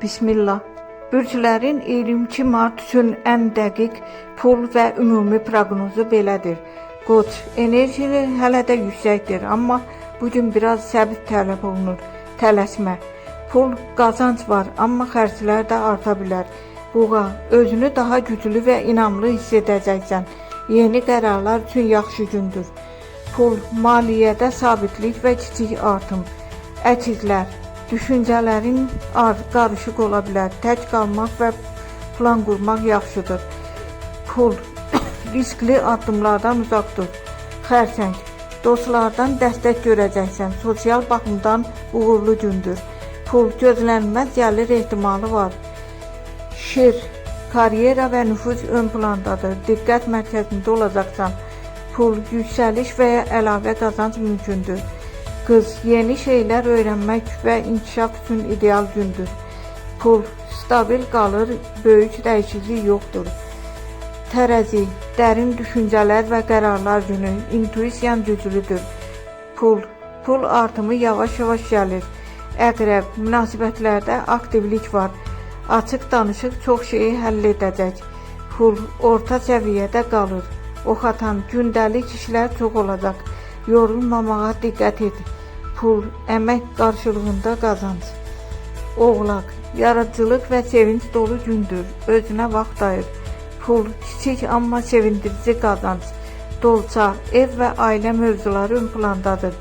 Bismillah. Bürclərin 22 mart üçün ən dəqiq pul və ümumi proqnozu belədir. Qoç, enerjini hələ də yüksəkdir, amma bu gün biraz səbir tələb olunur. Tələsmə. Pul qazanc var, amma xərclər də arta bilər. Buğa, özünü daha güclü və inamlı hiss edəcəksən. Yeni qərarlar üçün yaxşı gündür. Pul, maliyyədə sabitlik və kiçik artım. Əkizlər, düşüncələrin qarışıq ola bilər. Tək qalmaq və plan qurmaq yaxşıdır. Pul, riskli addımlardan uzaq dur. Xərçəng, dostlardan dəstək görəcəksən. Sosial baxımdan uğurlu gündür. Pul, gözlənilməz gəlir ehtimalı var. Şir, karyera və nüfuz ön plandadır. Diqqət mərkəzində olacaqsan. Pul, yüksəliş və ya əlavə qazanc mümkündür. Qız, yeni şeylər öyrənmək və inkişaf üçün ideal gündür. Pul, stabil qalır, böyük dəyişiklik yoxdur. Tərəzi, dərin düşüncələr və qərarlar günü, intuisiyan güclüdür. Pul, pul artımı yavaş-yavaş gəlir. Əqrəb, münasibətlərdə aktivlik var. Açıq danışıq çox şeyi həll edəcək. Pul orta səviyyədə qalır. Oxatan, gündəlik işlər çox olacaq. Yorulmamağa diqqət et. Pul, əmək qarşılığında qazanc. Oğlaq, yaradıcılıq və sevinç dolu gündür. Özünə vaxt ayır. Pul, kiçik amma sevindirici qazanc. Dolça, ev və ailə mövzuları ön plandadır.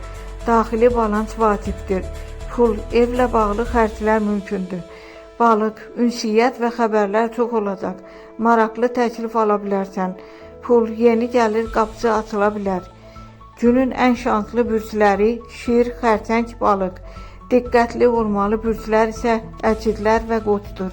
Daxili balans vacibdir. Pul, evlə bağlı xərclər mümkündür. Balıq, ünsiyyət və xəbərlər çox olacaq. Maraqlı təklif ala bilərsən. Pul, yeni gəlir qapısı açıla bilər. Günün ən şanslı bürcləri şir, xərçəng, balıq. Diqqətli olmalı bürclər isə əkizlər və qoçdur.